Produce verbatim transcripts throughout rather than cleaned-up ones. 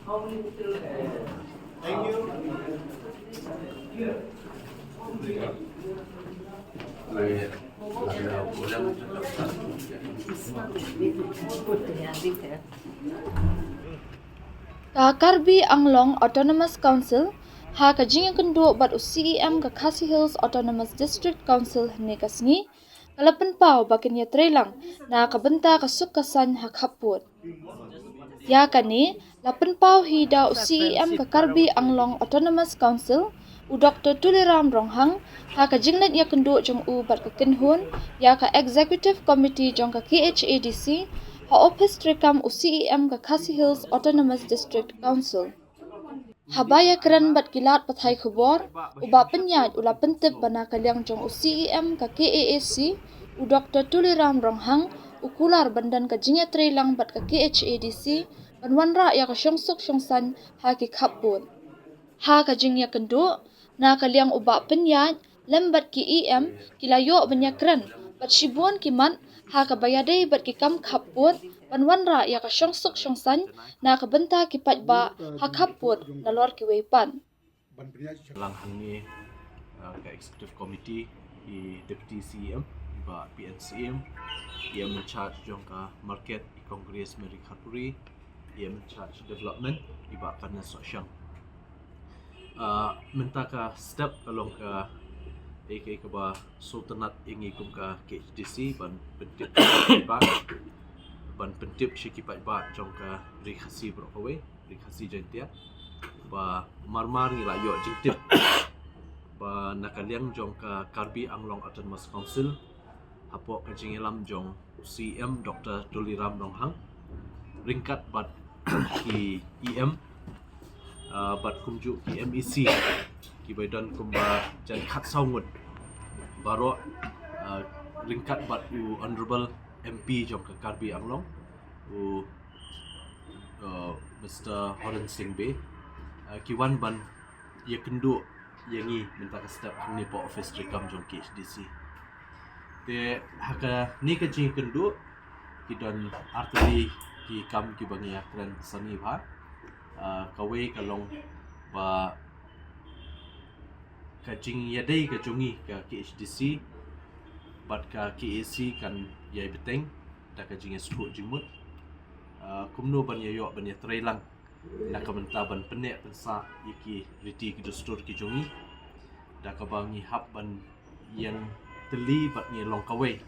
Thank you. Ka Karbi Anglong Autonomous Council ha ka jingïakynduh bad u C E M ka Khasi Hills Autonomous District Council hynne ka sngi ka la pynpaw ba kin ïatreilang na ka bynta ka suk ka saiñ ha khappud. Ïa kane la pynpaw hi da u C E M ka Karbi Anglong Autonomous Council, u Doctor Tuliram Ronghang, ha ka jingleit ïakynduh jong u bad ka kynhun ïa ka Executive Committee jong ka K H A D C ha ophis treikam u C E M ka Khasi Hills Autonomous District Council. Haba ïakren bad ki lad pathai khubor, u Bah Pynïaid u la pyntip ba na ka liang jong u C E M ka K A A C, u Doctor Tuliram Ronghang, u kular ban don ka jingïatreilang bad ka K H A D C ban wanrah ïa ka shongsuk shongsaiñ ha ki khappud. Ha ka jingïakynduh, na ka liang u Bah Pynïaid lem bad ki E M ki la ïoh ban ïakren bad shibun ki mat ha kaba ïadei bad ki kam khappud ban wanrah ïa ka shongsuk shongsaiñ na ka bynta ki paidbah ha khappud nalor kiwei pat. Lang hangne, uh, ka Executive Committee, i Deputy C E M, i Bah P N Syiem, i M in charge jong ka Market, i Congress Mary Kharpuri, i M in charge Development, i Bah Karnes Sohshang. Uh, mynta ka step ka long ka, eh, ka, kaba sngewtynnat ïa ngi kum ka K H D C ban pyntip sha ki paidbah, ban pyntip sha ki paidbah jong ka Ri Khasi baroh kawei, Ri Khasi Jaiñtia, ba marmar ngi la ïoh jingtip ba na ka liang jong ka Karbi Anglong Autonomous Council, hapoh ka jingïalam jong u C E M Doctor Tuliram Ronghang, ryngkat bad ki E M, uh, bad kumjuh ki M E C, kiba don kumba jan khatsaw ngut baroh, uh, ryngkat bad u Honorable M P jong ka Karbi Anglong, u, uh, Mister Horen Sing Bey, uh, ki wan ban ïakynduh ïa ngi mynta ka step hangne hapoh office treikam jong K H D C. Te ha kane ka jingïakynduh ki don artylli ki kam kiba ngi ïakren sani bha. Uh, kawei ka long ba ka jingïadei ka jong ngi ka K H D C bad ka K A C kan ïai bteng da ka jingïasngewthuh jingmut, uh, kumno ban ïa ïoh ban ïatreilang na ka bynta ban pynneh pynsah ïa ki riti ki dustur ki jong ngi, da kaba ngi hap ban ïeng tylli bad ngi long kawei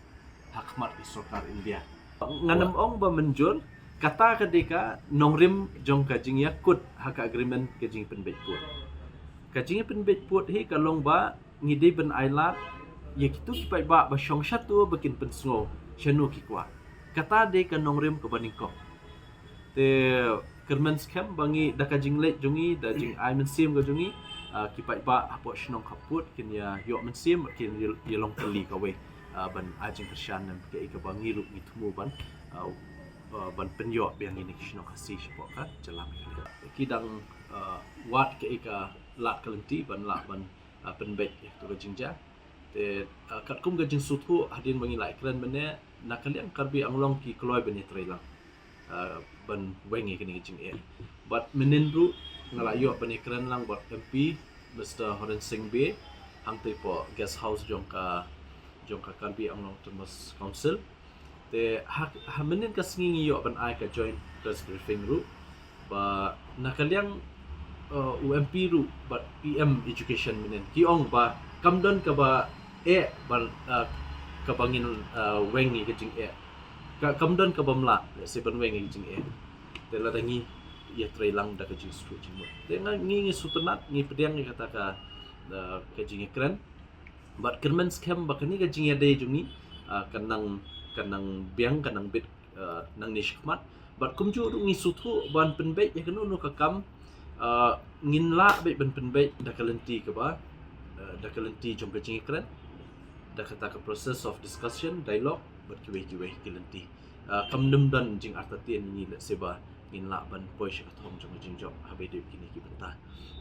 ha khmat ka sorkar India. Ngan ym ong ba mynjur, kata ka dei ka nongrim jong ka jingïakut ha ka agreement ka jingpynbeit pud. Ka jingpynbeit pud hi ka long ba ngi dei ban ailad ïa kito ki paidbah ba shong shato ba kin pynsngew shano ki kwah. Kata dei ka nongrim kaba nyngkong. Te kyrmen skhem ba ngi da ka jingleit jong ngi, da jingai mynsiem ka jong ngi, ah, ki paidbah hapoh shnong khappud kin ïa ïoh mynsiem, kin ïa, ïa long tylli kawei, ah, ban ai jingkyrshan, ne kaei kaba ngi ruh ngi thmu ban, ah, ah, ban pynïoh biang ïa kine ki shnong Khasi shapoh ka jylla Meghalaya. Ki dang, ah, wad kaei ka lad ka lynti ban lah ban, ah, pynbeit ïa kato ka jingjia. Te, ah, katkum ka jingsngewthuh hadien ba ngi la ïakren mynne, na ka liang Karbi Anglong ki kloi ban ïatreilang, ah, ban weng ïa kane ka jingeh. Bad mynnin ruh nga la ïoh ban ïakren lang bad M P Mister Horen Sing Bey hangtei hapoh guest house jong ka, jong ka Karbi Anglong Autonomous Council. Te ha, ha mynnin ka sngi ngi ïoh ban ai ka joint press briefing ruh, ba na ka liang, uh, u M P ruh bad E M Education mynnin ki ong ba kam don kaba eh ban, uh, kaba ngin, uh, weng ïa ka jingeh. Ka, kam don kaba mlak, lehse ban weng ïa ka jingeh. Te lada ngi ïatreilang da ka jingsngewthuh jingmut, te nga, ngi, ngi sngewtynnat, ngi pdiang ïa kata ka, uh, ka jingïakren. Bad kyrmen skhem ba kane ka jingïadei jong ngi, ah, kan nang, kan nang biang, kan nang bit, ah, nangne shakhmat. Bad kumjuh ruh ngi sngewthuh ban pynbeit ïa kano kano ka kam, ah, ngin lah beit ban pynbeit da ka lynti kaba, ah, da ka lynti jong ka jingïakren, da kata ka process of discussion, dialogue, bad kiwei kiwei ki lynti. Ah, kam nym don jingartatien ïa ngi lehse ba ngin lah ban poi sha ka thong jong ka jingjop haba ïadei bad kine ki bynta.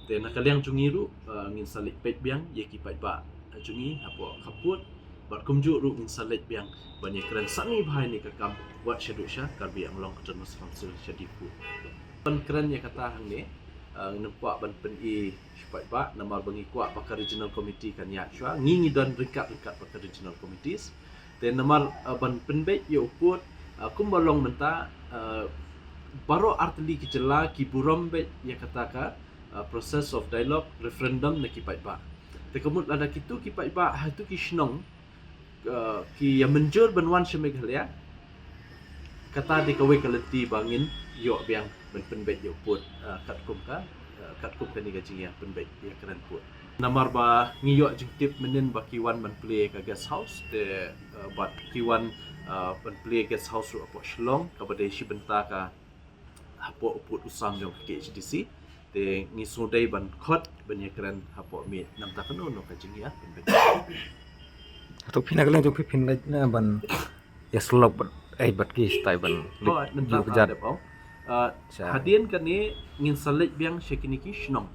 Te na ka liang jong ngi ruh, ah, ngin sa leit peit biang ïa ki paidbah jong ngi hapoh khappud, bad kumjuh ruh ngin sa leit biang ban ïakren sani bha ïa kane ka kam wat shaduh sha Karbi Anglong Autonomous Council sha Diphu. Ban kren ïa kata hangne, uh, ngin kwah ban pyni shuh paidbah, namar ba ngi kwah ba ka regional committee kan ïaid shuwa, ngi ngi don ryngkat ryngkat bad ka regional committees. Te namar, uh, ban pynbeit ïa u pud, uh, kumba long mynta, uh, baroh artylli ki jylla ki burom beit ïa kata ka, uh, process of dialogue, referendum na ki paidbah. Te ka mut lada kitu ki paidbah ha tu ki shnong, uh, ki ïa mynjur ban wan sha Meghalaya, kata dei kawei ka lynti ba ngin ïoh biang ban pynbeit ïa u pud, uh, katkum ka, uh, katkum kane ka jingïa pynbeit ïa kren pud. Namar ba ngi ïoh jingtip mynnin ba ki wan ban plie ka guest house, te, uh, bad ki wan, uh, ban plie guest house ruh hapoh Shillong, kaba dei shi bynta ka hapoh u pud u sam jong ka K H D C. Te ngi sngewdei ban khot ban ïa kren hapoh miet namar kano kano ka jingïa pynbeit. Hato phin na ka liang jong phi phin leit na ban ïa slok bad, eh, bad ki stai ban leit. Oh, mynta ju ka jat. Dep ong. Uh, hadien kane ngin sa leit biang sha kine ki shnong,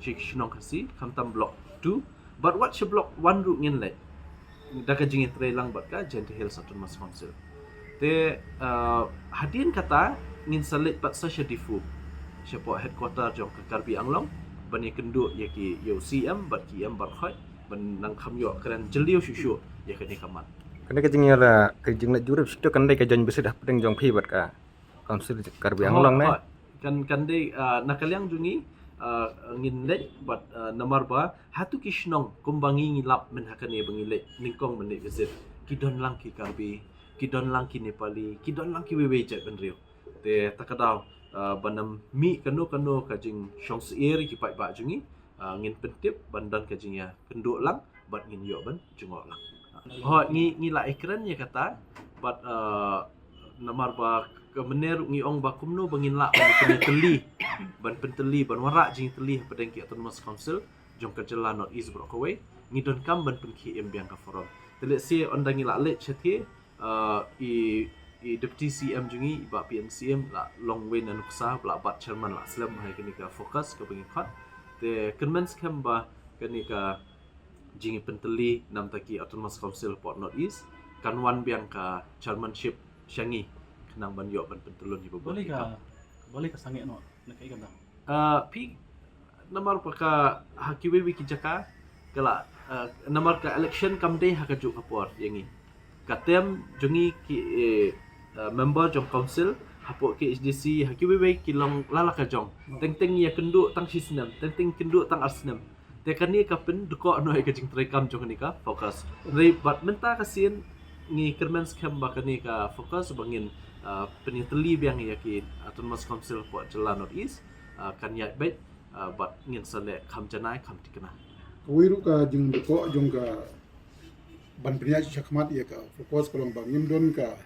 sha ki shnong Khasi, khamtam block two, bad wat sha block one ruh ngin leit da ka jingïatreilang bad ka Jaintia Hills Autonomous Council. Te, uh, hadien kata ngin sa leit pat sa sha Diphu, shapoh headquarter jong ka Karbi Anglong, ban ïakynduh ïa ki, ïa u C M bad ki M Barkhoi, ban nang kham ïoh kren jylliew shuh shuh ïa kane ka mat. Kane ka jingïa la, ka jingleit jurip shuh kan dei ka joint visit hapdeng jong phi bad ka Council Karbi Anglong ne? Kan, kan dei, uh, na ka liang jong ngi, uh, ngin leit bad, uh, namar ba ha tu ki shnong kumba ngi ngi lap mynha kane ba ngi leit nyngkong mynne visit, ki don lang ki Karbi, ki don lang ki Nepali, ki don lang kiwei wei jait bynriew. Te ta ka daw, uh, ban ym mih kano kano ka jingshong syier ki paidbah jong ngi, uh, ngin pyntip ban don ka jingïakynduh lang bad ngin ïoh ban jngoh lang. Hooid, ngi, ngi la ïakren ïa kata bad, uh, namar ba ka mynne ruh ngi ong ba kumno ba ngin lah ban pyntylli, ban pyntylli, ban wanrah jingtylli hapdeng ki Autonomous Council jong ka jylla North East baroh kawei, ngi donkam ban pynkhie im biang ka forum. Te lehse ynda ngi la leit shathie, uh, i, i Deputy C M jong ngi, i Bah P N Syiem, la long wei na nuksa, la bat chairman la slem ha kane ka FOCUS kaba ngi khot. Te kyrmen skhem ba kane ka jingpyntylli namar ki Autonomous Council hapoh North East kan wan biang ka chairmanship sha ngi, khnang ban ïoh ban pyntyllun ïa baroh. Balei ka, balei ka sangeh noh na kaei kaba? Uh, phi, namar ba ka ha kiwei wei ki jaka ka la, uh, namar ka election kam dei ha kajuh ka por ïa ngi. Ka term jong ngi ki, eh, uh, member jong council hapoh K H D C ha kiwei wei ki long la la ka jong. Teng teng ïakynduh tang shi snem, teng teng kynduh tang ar snem. Te kane ka pyndkop noh ïa ka jingtreikam jong kane ka FOCUS. Hynrei bad mynta ka sien ngi kyrmen skhem ba kane ka FOCUS ba ngin, uh, pynïatylli biang ïa ki Autonomous Council hapoh jylla North East, uh, kan ïaid beit, uh, bad ngin sa leh kham janai kham thikna. Kawei ruh ka jingdkop jong ka ban pynïaid shakhmat ïa ka FOCUS ka long ba ngim don ka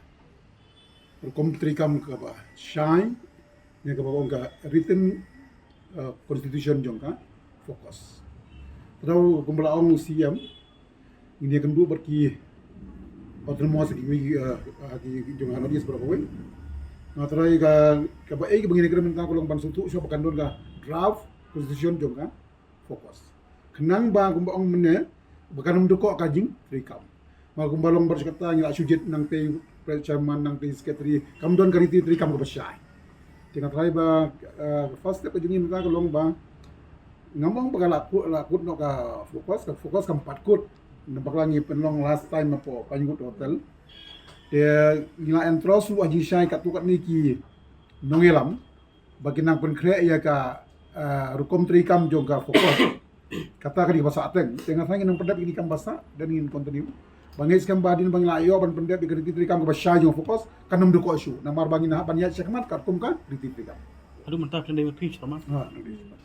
rukom treikam kaba shai, ne kaba ong ka written, uh, constitution jong ka FOCUS. Te kumba la ong C M, ngin ïakynduh bad ki autonomous ki, uh, uh, ki jong ka North East baroh kawei. Nga trai ka, kaba ei kaba ngin ïakren mynta ka long ban sngewthuh shuwa ba kan don ka draft constitution jong ka FOCUS. Khnang ba kumba ong mynne ba kan ym dkop ka jingtreikam. Namar kumba long bad kata ngi la shu jied nangtei chairman, nangtei secretary, kam don ka riti treikam kaba shai. Te nga trai ba, eh, first step ka jong ngi mynta ka long ba ngam ong ba ka la kut, la kut noh ka FOCUS, ka FOCUS kam pat kut. Namar ba la ngi pynlong last time hapoh Pinewood Hotel. Te ngi la entrust ruh ha jingshai katto katne ki nongïalam ba kin nang pynkhreh ïa ka, eh, rukom treikam jong ka FOCUS. Kata ka dei kaba sah teng. Te nga tharai ngin nang pyndep ïa kane kam ba sah, then ngin continue. Ba ngeit skhem ba hadien ba ngi la ïoh ban pyndep ïa ka riti treikam kaba shai jong FOCUS, kan ym dkop shuh. Namar ba ngin hap ban ïaid shakhmat katkum ka riti treikam. Haduh mynta phi dei ma phi chairman? Ha, phi dei chairman.